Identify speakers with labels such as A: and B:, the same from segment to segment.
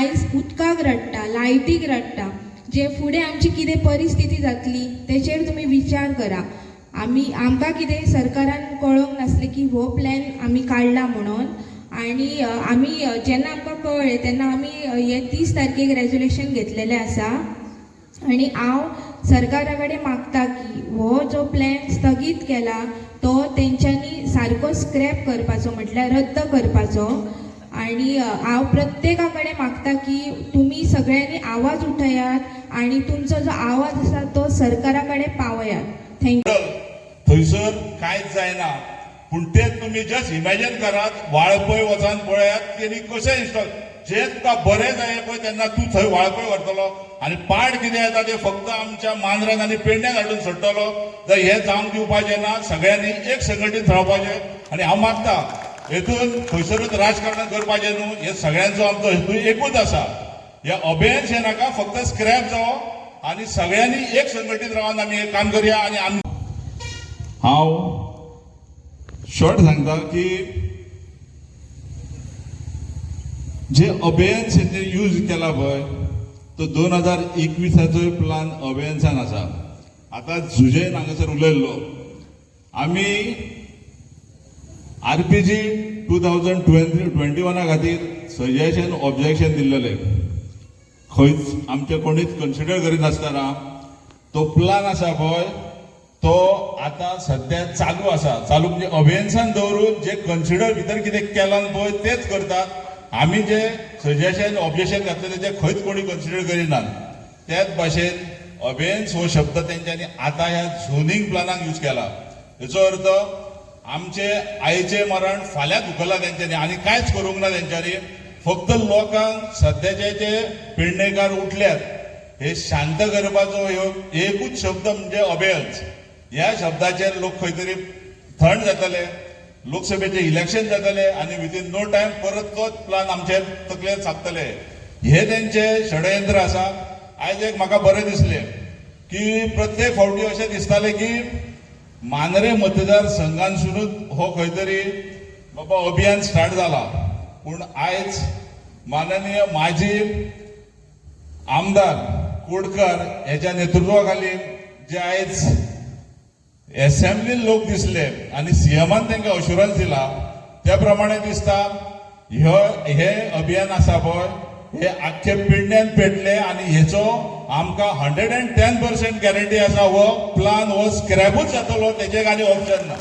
A: आयज उदकाक रडटा, लायटीक रडटा. जे फुडें आमची कितें परिस्थिती जातली तेचेर तुमी विचार करा. आमी आमकां कितें सरकारान कळोवंक नासलें की हो प्लॅन आमी काडला म्हणून. आनी आमी जेन्ना आमकां कळ्ळें तेन्ना आमी हे 30 तारखेक रेजोल्युशन घेतलेलें आसा. आनी हांव सरकारा कडेन मागता की हो जो प्लॅन स्थगीत केला तो तेंच्यांनी सारको स्क्रॅप करपाचो, म्हटल्यार रद्द करपाचो. आनी हांव प्रत्येका कडेन मागता की तुमी सगळ्यांनी आवाज उठयात आनी तुमचो जो आवाज आसा तो सरकारा कडेन पावयात. Thank you.
B: थंयसर कांयच जायना, पूण ते तुमी जस्ट इमॅजीन करात, वाळपय वचान पळयात तेणी कशें इन्स्टॉल. जे तुका बरें जाय पळय तेन्ना तूं थंय वाळपय व्हरतलो आनी पाड कितें येता तें फक्त आमच्या मांद्रान आनी पेडण्यान हाडून सोडटलो. तर हें जावंक दिवपाचें ना. सगळ्यांनी एक संघटीत रावपाचें आनी हांव मागता, हेतून खंयसरूच राजकारण करपाचें न्हू. हे सगळ्यांचो आमचो हेतू एकूच आसा, हे अबेयन्स हें नाका, फक्त स्क्रॅप जावप आनी सगळ्यांनी एक संघटीत रावन आमी हें काम करया. आनी आमी हांव शॉर्ट सांगता की जे अबेयन्स हे यूज केला पळय तो 2021चोय प्लान अबेयन्सान आसा. आतां जुजेन हांगासर उलयल्लो, आमी आरपीजी 2021 खातीर सजेशन ऑब्जेक्शन दिल्लेले, खंयच आमचे कोणीच कन्सिडर करिनासतना तो प्लान आसा पळय तो आतां सद्या चालू आसा. चालू म्हणजे अबेयन्सान दवरून जे कन्सिडर भितर कितें केलां पळय तेच करतात. आमी जे सजेशन ऑब्जेक्शन घातलेले ते खंयच कोणी कन्सिडर करिनात. त्याच भाशेन अबेयन्स हो शब्द तेंच्यांनी आतां ह्या झोनींग प्लानाक यूज केला. हेचो अर्थ आमचे आयचे मरण फाल्यां धुकला तेंच्यांनी आनी कांयच करूंक ना तेंच्यांनी. फक्त लोकांक सद्याचे जे पेडणेकार उठल्यात हे शांत करपाचो ह्यो एकूच शब्द म्हणजे अबेयन्स. ह्या शब्दाचेर लोक खंय तरी थंड जातले, लोकसभेचे इलेक्शन जातले आनी विदीन नो टायम परत तोच प्लान आमचे तकलेर सापतले. हे तेंचे षडयंत्र आसा. आयज एक म्हाका बरें दिसलें की प्रत्येक फावटी अशें दिसतालें की मांद्रे मतदारसंघांतसुनूच हो खंय तरी बाबा अभियान स्टार्ट जाला, पूण आयज माननीय माजी आमदार कोडकर हेच्या नेतृत्वा खाली जे आयज एसेंब्लीन लोक दिसले आनी सीएमान तांकां अश्युरन्स दिला, त्या प्रमाणे दिसता ह्यो हे अभियान आसा पळय हे आख्खे पेडण्यान पेटले. आनी हेचो आमकां 110% गॅरंटी आसा, हो प्लान हो स्क्रॅपूच जातलो, तेजे आनी ऑप्शन ना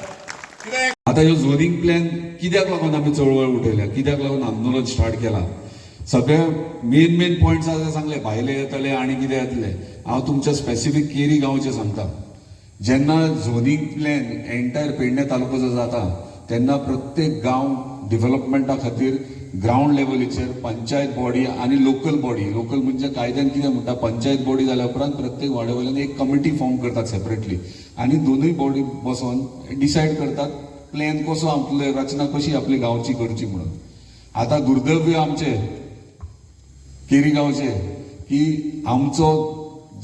B: कित्याक.
C: आता ह्यो झोनींग प्लॅन कित्याक लागून आमी चळवळ उठयल्या, कित्याक लागून आंदोलन स्टार्ट केला, सगळे मेन मेन पॉयंट्स आसा ते सांगले, भायले येतले आनी कितें येतले. हांव तुमच्या स्पेसिफीक केरी गांवचें सांगता. जेन्ना झोनींग प्लॅन एंटायर पेडणे तालुको जाता तेन्ना प्रत्येक गांव डेव्हलपमेंटा खातीर ग्रावंड लेवलीचेर पंचायत बॉडी आनी लोकल बॉडी, लोकल म्हणजे कायद्यान कितें म्हणटा, पंचायत बॉडी जाल्या उपरांत प्रत्येक वाड्या वयल्यान एक कमिटी फॉर्म करतात सेपरेटली आनी दोनूय बॉडी बसोन डिसायड करतात प्लॅन कसो, आपले रचना कशी आपली गांवची करची म्हणून. आतां दुर्दैव आमचे केरी गांवचे की आमचो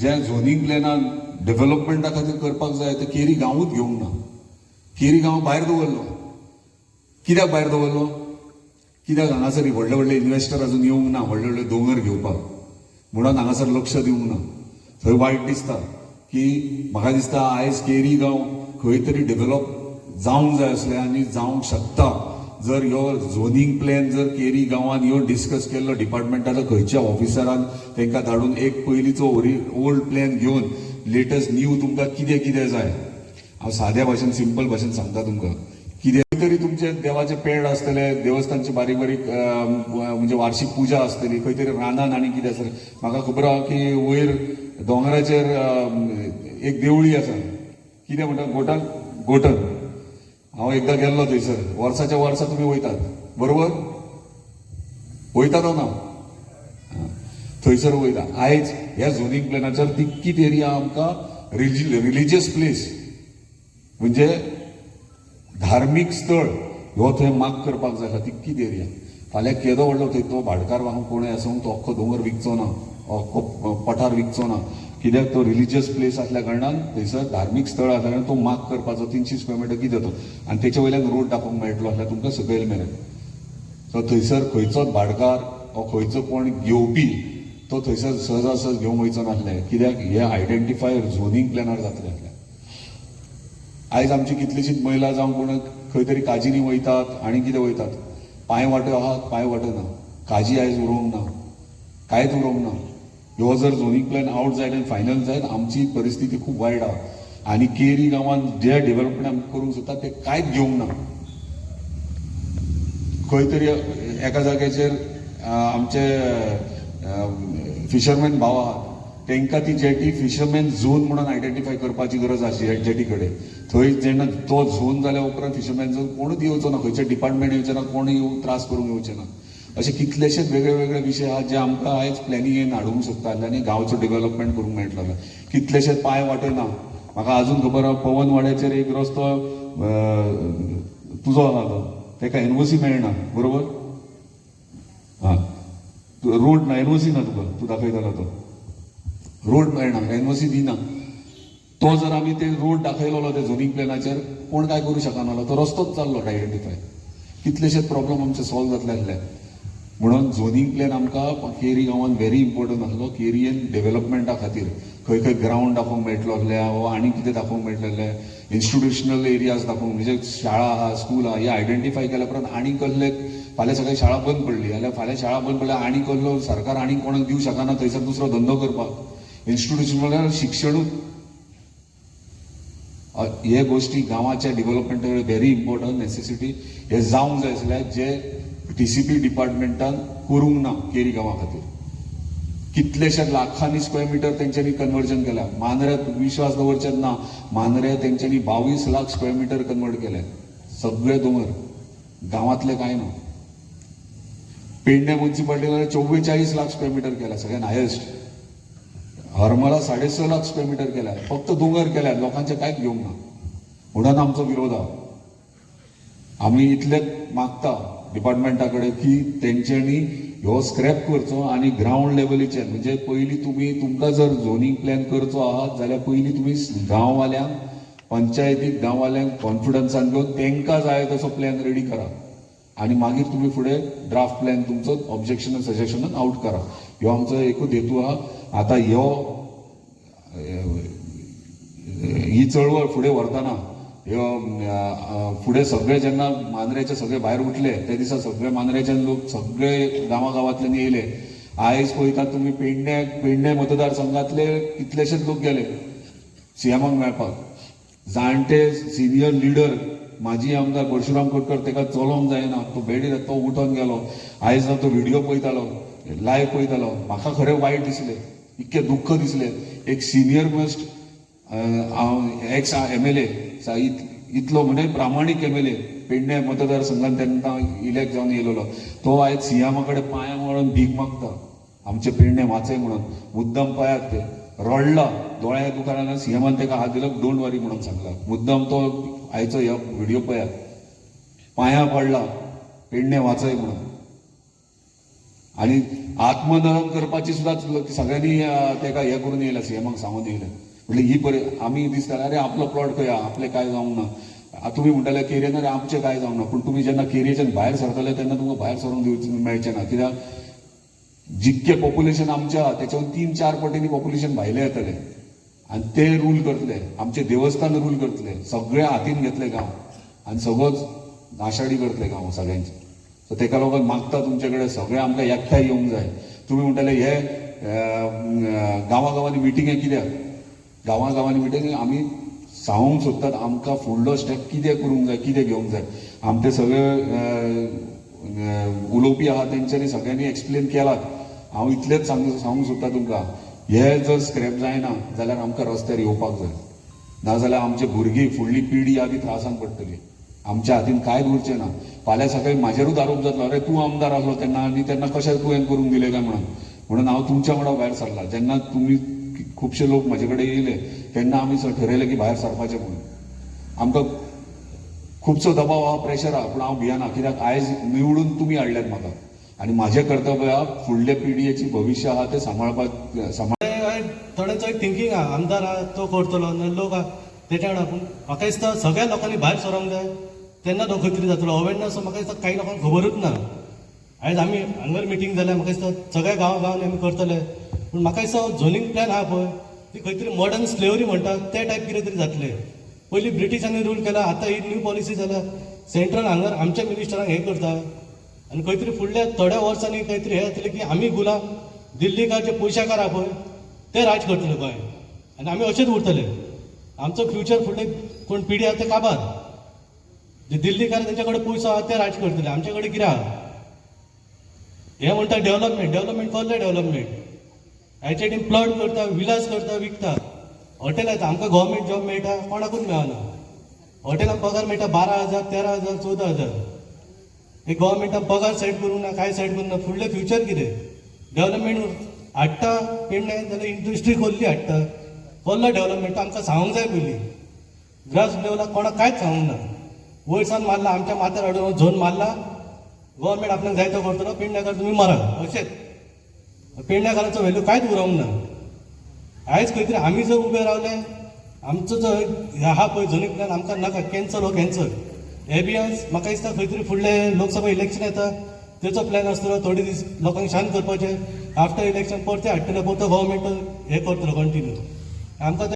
C: जे झोनींग प्लॅनान डेव्हलपमेंटा खातीर करपाक जाय ते केरी गांवूच घेवंक ना. केरी गांव भायर दवरलो. कित्याक भायर दवरलो? कित्याक हांगासर व्हडले व्हडले इन्वेस्टर अजून येवंक ना व्हडले व्हडले दोंगर घेवपाक, म्हणून हांगासर लक्ष दिवंक ना. थंय वायट दिसता की म्हाका दिसता आयज केरी गांव खंय तरी डेव्हलप जावंक जाय आसलें आनी जावंक शकता जर ह्यो झोनींग प्लॅन जर केरी गांवान येवन डिस्कस केल्लो डिपार्टमेंटाच्या खंयच्या ऑफिसरान तांकां धाडून एक पयलींचो ओल्ड प्लॅन घेवन लेटस्ट न्यू तुमकां कितें कितें जाय. हांव साद्या भाशेन, सिंपल भाशेन सांगता तुमकां, कितें तरी तुमचे देवाचे पेड आसतले, देवस्थानची बारीक बारीक म्हणजे वार्षिक पुजा आसतली खंय तरी रानान आनी कितें आसतलें. म्हाका खबर आहा की वयर दोंगराचेर एक देवळी आसा, कितें म्हणटा, गोटन गोटन. हांव एकदां गेल्लो थंयसर. वर्साच्या वर्सा तुमी वयतात, बरोबर वयतात ना? थंयसर वयता. आयज ह्या झोनींग प्लॅनाचेर तितकीच एरिया आमकां रिलिजियस प्लेस म्हणजे धार्मीक स्थळ ह्यो थंय माग करपाक जाय तितकीच एरिया. फाल्यां केदो व्हडलो थंय तो भाटकार वांगडा कोणूय आसूं, तो अख्खो दोंगर विकचो ना, अख्खो पठार विकचो ना. कित्याक तो रिलिजियस प्लेस आसल्या कारणान, थंयसर धार्मीक स्थळ आसल्या कारणान तो माग करपाचो 300 स्क्वेअर मिटर कितें तो आनी तेचे वयल्यान रोड दाखोवंक मेळटलो आसल्यार तुमकां सकयल मेरेन. सो थंयसर खंयचोच भाटकार हो खंयचो कोण घेवपी तो थंयसर सहजासहज घेवंक वयचो नासले, कित्याक हे आयडेंटिफाय झोनींग प्लॅनार जातले आसले. आयज आमची कितलीशीच महिला जावं कोण खंय तरी काजींनी वयतात आनी कितें वयतात, पांय वाटो आहात, पांय वाटो ना, काजी आयज उरोवंक ना, कांयच उरोवंक ना. ह्यो जर झोनींग प्लॅन आवट जायत आनी फायनल जायत आमची परिस्थिती खूब वायट आहा. आनी केरी गांवांत जे डेव्हलपमेंट आमी करूंक सोदतात ते कांयच घेवंक ना. खंय तरी एका जाग्याचेर आमचे फिशरमॅन भाव आहात, तांकां ती जेटी फिशरमॅन झोन म्हणून आयडेंटिफाय करपाची गरज आसा जेटी कडेन. थंय जेन्ना तो झोन जाल्या उपरांत फिशरमॅन झोन कोणूच येवचो ना, खंयचे डिपार्टमेंट येवचें ना, कोण येवन त्रास करूंक येवचें ना. अशे कितलेशेच वेगळे वेगळे विशय आहात जे आमकां आयज प्लॅनिंगेन हाडूंक शकता आनी गांवचो डेव्हलपमेंट करूंक मेळटलो. कितलेशेच पांय वाटय ना. म्हाका आजून खबर आहा, पवन वाड्याचेर एक रस्तो तुजो आहा तो, ताका एनओसी मेळना, बरोबर? आं, रोड ना, एनओसी ना तुका, तूं दाखयतालो तो रोड मेळना, एनओसी दिना. तो जर आमी ते रोड दाखयलेलो ते झोनींग प्लॅनाचेर कोण काय करूं शकनालो, तो रस्तोच जाल्लो आयडेंटिफाय. कितलेशेच प्रॉब्लम आमचे सॉल्व जातले आसले. म्हणून झोनींग प्लॅन आमकां केरी गांवांत व्हेरी इम्पॉर्टंट आसलो. केरीयन डेव्हलपमेंटा खातीर खंय खंय ग्रावंड दाखोवंक मेळटलो आसलें वा आनी कितें दाखोवंक मेळटलें आसलें, इन्स्टिट्युशनल एरियाज दाखोवंक, म्हणजे शाळा आहा, स्कूल आहा, हे आयडेंटिफाय केल्या उपरांत आनी कसले फाल्यां सकाळी शाळा बंद पडली जाल्यार फाल्यां शाळा बंद पडल्यार आनी कसलो सरकार आनी कोणाक दिवंक शकना थंयसर दुसरो धंदो करपाक. इन्स्टिट्युशनल शिक्षणूच हे गोष्टी गांवाच्या डेव्हलपमेंटा व्हेरी इम्पॉर्टंट नेसेसिटी, हे जावंक जाय आसले जे टीसीपी डिपार्टमेंटान करूंक ना केरी गांवा खातीर. कितलेशे लाखांनी स्क्वेअर मिटर तेंच्यांनी कन्वर्जन केल्या. मांद्र्यात विश्वास दवरचेच ना, मांद्र्या तेंच्यांनी 22 लाख स्क्वेअर मिटर कन्वर्ट केले, सगळे दोंगर, गांवांतले कांय ना. Pernem municipality 44 lakh square metre केल्या, सगळ्यात highest. Harmal 6.5 lakh square metre केल्या, फक्त दोंगर केल्या, लोकांचे कांयच घेवंक ना. म्हणून आमचो विरोध आहा. आमी इतलेच मागता डिपार्टमेंटा कडेन की तेंच्यांनी ह्यो स्क्रॅप करचो आनी ग्रावंड लेवलीचेर, म्हणजे पयलीं तुमी तुमकां जर झोनींग प्लॅन करचो आहात जाल्यार पयलीं तुमी गांववाल्यांक, पंचायतीक गांववाल्यांक कॉन्फिडन्सान घेवन तांकां जाय तसो प्लॅन रेडी करा आनी मागीर तुमी फुडें ड्राफ्ट प्लॅन तुमचो ऑब्जेक्शन सजेशनान आवट करा. ह्यो आमचो एकूच हेतू आहा. आतां ह्यो ही चळवळ फुडें व्हरतना ह्यो फुडें सगळे जेन्ना मांद्रेचे सगळे भायर उठले त्या दिसा सगळे मांद्रेचे लोक सगळे गांवागांवांतल्यान येयले. आयज पळयतात तुमी पेडणे पेडणे मतदारसंघातले कितलेशेच लोक गेले सीएमाक मेळपाक. जाणटे सिनियर लिडर माजी आमदार परशुराम कोटकर ताका चलोवंक जायना, तो बेडीर तो उठोन गेलो. आयज हांव तो व्हिडिओ पळयतालो, लायव्ह पळयतालो, म्हाका खरें वायट दिसलें, इतकें दुख्ख दिसलें. एक सिनियर मोस्ट हांव एक्स एमएलए इतलो म्हणजे प्रामाणीक एमएलए पेडणे मतदारसंघात तेन्ना इलेक्ट जावन येयलेलो, तो आयज सीएमा कडेन पांयां वळून भीक मागता आमचे पेडणे वाचय म्हणून. मुद्दम पळयात ते रडला, दोळ्या दुकानान सीएमान ताका हात दिलो, don't वरी म्हणून सांगला. मुद्दम तो आयचो ह्यो व्हिडिओ पळयात, पांयां पडला पेडणे वाचय म्हणून. आनी आत्मदहन करपाची सुद्दां सगळ्यांनी ताका हें करून येयला, सीएमाक सांगून येयलें. म्हटलें ही बरी आमी दिसता अरे आपलो प्लॉट खंय आहा, आपलें कांय जावंक ना. तुमी म्हणटाले केरयेन अरे आमचें कांय जावंक ना, पूण तुमी जेन्ना केरयेच्यान भायर सरतले तेन्ना तुमकां भायर सरूंक दिवचें मेळचें ना, कित्याक जितकें पॉप्युलेशन आमचें आहा तेच्याहून 3-4 पटींनी पॉप्युलेशन भायलें येतलें आनी ते रूल करतले, आमचें देवस्थान रूल करतले, सगळे हातीन घेतले गांव आनी सगळोच नाशाडी करतले गांव सगळ्यांचे. सो तेका लागून मागता तुमचे कडेन सगळे आमकां एकठांय येवंक जाय. तुमी म्हणटाले हे गांवागांवांनी मिटिंगे कित्याक, गांवागांवांनी मिटींग आमी सांगूंक सोदतात आमकां फुडलो स्टेप कितें करूंक जाय, कितें घेवंक जाय. आमचे सगळे उलोवपी आहा तेंच्यांनी सगळ्यांनी एक्सप्लेन केलात. हांव इतलेंच सांगूंक सोदता तुमकां, हे जर स्क्रॅप जायना जाल्यार आमकां रस्त्यार येवपाक जाय, नाजाल्यार आमचे भुरगीं फुडली पिढी आहा ती त्रासान पडटली. आमच्या हातीन कांयच उरचें ना. फाल्यां सकाळी म्हाजेरूच आरोप जातलो, अरे तूं आमदार आसलो तेन्ना आनी तेन्ना कशें तुवें करूंक दिलें काय म्हणून. म्हणून हांव तुमच्या वांगडा भायर सरला. जेन्ना तुमी खुबशे लोक म्हाजे कडेन येयले तेन्ना आमी ठरयलें की भायर सरपाचें म्हणून. आमकां खुबसो दबाव आहा, प्रेशर आहा, पूण हांव भियेना, कित्याक आयज निवडून तुमी हाडल्यात म्हाका आनी म्हाजें कर्तव्य आहा फुडल्या पिळगेची भविश्य आहा तें सांबाळपाक सांबाळ.
D: थोड्यांचो एक थिंकींग आहा, आमदार आहा तो करतलो, ना लोक आहा तेच्या वांगडा. पूण म्हाका दिसता सगळ्या लोकांनी भायर सरोंक जाय, तेन्ना तो खंय तरी जातलो. अवेरनस म्हाका दिसता काही लोकांक खबरूच ना. आयज आमी हांगर मिटींग जाल्या, म्हाका दिसता सगळ्या गांव गांवांनी आमी करतले. पूण म्हाका दिसता झोनींग प्लॅन आहा पळय, ती खंय तरी मॉडर्न स्लेवरी म्हणटा ते टायप कितें तरी जातलें. पयलीं ब्रिटिशांनी रूल केला, आतां ही न्यू पॉलिसी जाल्या. सेंट्रल हांगर आमच्या मिनिस्टरांक हें करता आनी खंय तरी फुडल्या थोड्या वर्सांनी खंय तरी हें जातलें की आमी गुलाम, दिल्लीकार जे पयशाकार आहा पळय ते राज करतले गोंय आनी आमी अशेंच उरतले. आमचो फ्युचर फुडले कोण पिढी आहा ते काबार. जे दिल्लीकार तेंच्या कडेन पयसो आहा ते राज करतले, आमचे कडेन कितें आहा? हे म्हणटा डेव्हलपमेंट, डेव्हलपमेंट कसलें डेव्हलपमेंट? हायचे प्लॉट करता, विलास करता, विकता. हॉटेल येता, आमकां गव्हर्मेंट जॉब मेळटा, कोणाकूच मेळना. हॉटेलान पगार मेळटा 12,000, 13,000, 14,000. हे गव्हर्मेंटान पगार सेट करूंक ना, कांय सेट करूंक ना. फुडलें फ्युचर कितें? डेव्हलपमेंट हाडटा पेडण्यां जाल्यार इंडस्ट्री खोल्ली हाडटा, कसलो डेव्हलपमेंट आमकां सांगूंक जाय पयलीं. ग्रास लेवलाक कोणाक कांयच सांगूंक ना. वयर सावन मारला आमच्या माथ्यार हाडून झोन मारला. गव्हर्मेंट आपल्याक जाय तो करतलो, पेडण्याकार तुमी मरा अशेंच. पेडण्याकारांचो व्हॅल्यू कांयच उरोंक ना. आयज खंय तरी आमी जर उबे रावले, आमचो जो आहा पळय झोनींग प्लॅन आमकां नाका, कॅन्सल हो कॅन्सल एबियन्स. म्हाका दिसता खंय तरी फुडले लोकसभा इलेक्शन येता, तेचो प्लॅन आसतलो. थोडे दीस लोकांक शांत करपाचे, आफ्टर इलेक्शन परते हाडटले, परतो गव्हर्मेंट हें करतलो कंटिन्यू आमकां.